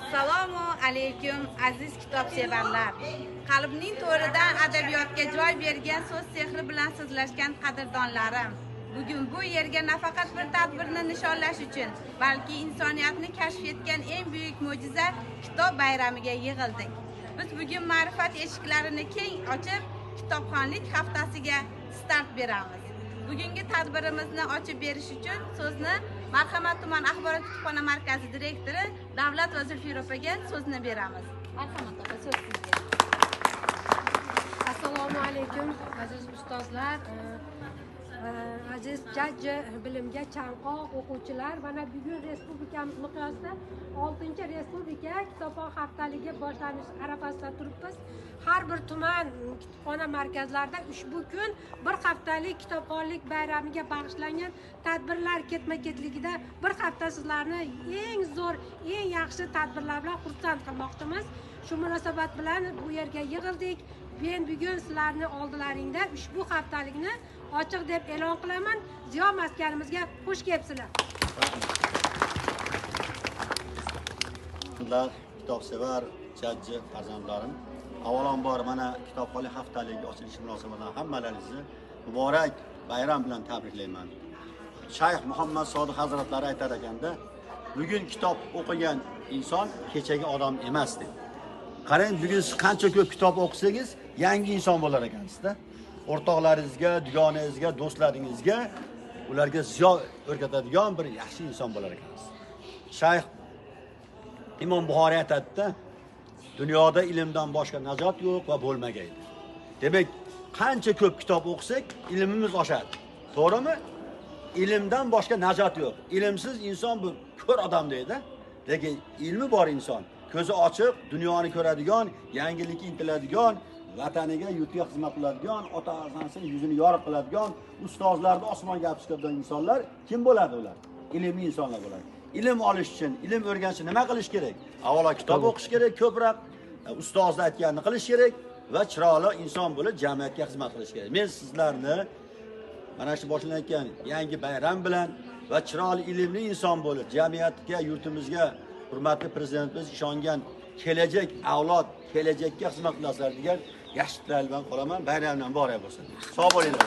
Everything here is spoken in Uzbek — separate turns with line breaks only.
Assalomu alaykum aziz kitobsevarlar. Qalbning to'ridan adabiyotga joy bergan so'z sehri bilan so'zlashgan qadrdonlarim. Bugun bu yerga nafaqat bir tadbirni nishonlash uchun, balki insoniyatni kashf etgan eng buyuk mo'jiza kitob bayramiga yig'ildik. Biz bugun ma'rifat eshiklarini keng ochib, kitobxonlik haftasiga start beramiz. Bugungi tadbirimizni ochib berish uchun so'zni Marhamat tuman axborot kutubxona markazi direktori Davlat va Zulfiya opaga so'zni beramiz. Marhamat opa, so'z sizga.
Assalomu alaykum aziz ustozlar, aziz jajji bilimga chanqoq o'quvchilar. Mana bugun respublikamiz miqyosida 6-respublika kitobxon haftaligi boshlanish arafasida turibmiz. Har bir tuman kutubxona markazlarida ushbu kun bir haftalik kitobxonlik bayramiga bag'ishlangan tadbirlar ketma-ketligida bir hafta sizlarni eng zo'r, eng yaxshi tadbirlar bilan xursand qilmoqchimiz. Shu munosabat bilan bu yerga yig'ildik. Men bugun sizlarni oldilaringda ushbu haftalikni ochiq deb e'lon qilaman. Ziyo maskanimizga xush kelibsizlar.
Kitobsevar jajji farzandlarim, avvalambor mana kitobxonlik haftaligi ochilishi munosabati bilan hammalaringizni muborak bayram bilan tabriklayman. Shayx Muhammad Sodiq hazratlari aytar ekanda, bugun kitob o'qigan inson kechagi odam emas deb. Qarang, bugun siz qancha ko'p kitob o'qisangiz, yangi inson bo'lar ekansizda. O'rtoqlaringizga, dugonangizga, do'stlaringizga ularga ziyo o'rgatadigan bir yaxshi inson bo'lar ekansiz. Shayx Imom Buxoriy aytadida, dunyoda ilmdan boshqa najot yo'q va bo'lmagaydi. Demak, qancha ko'p kitob o'qisak, ilmimiz oshadi. To'g'rimi? Ilmdan boshqa najot yo'q. Ilmsiz inson bu ko'r odam deydi. Lekin ilmi bor inson, ko'zi ochiq, dunyoni ko'radigan, yangilikka intiladigan, vataniga, yurtiga xizmat qiladigan, ota-onasini yuzini yorug' qiladigan, ustozlarni osmonga olib chiqadigan insonlar kim bo'ladi ular? Ilmli insonlar bo'ladi. Ilm olish uchun, ilm o'rganish uchun nima qilish kerak? Avvalo kitob o'qish kerak, ko'proq ustozni aytganini qilish kerak va chiroyli inson bo'lib jamiyatga xizmat qilish kerak. Men sizlarni mana shu boshlanayotgan yangi bayram bilan va chiroyli ilmli inson bo'lib jamiyatga, yurtimizga hurmatli prezidentimiz ishongan kelajak avlod, kelajakka xizmat qilasizlar degan yaxshi tilak bilan qolaman. Bayramlar muborak bo'lsin. Sog' bo'linglar.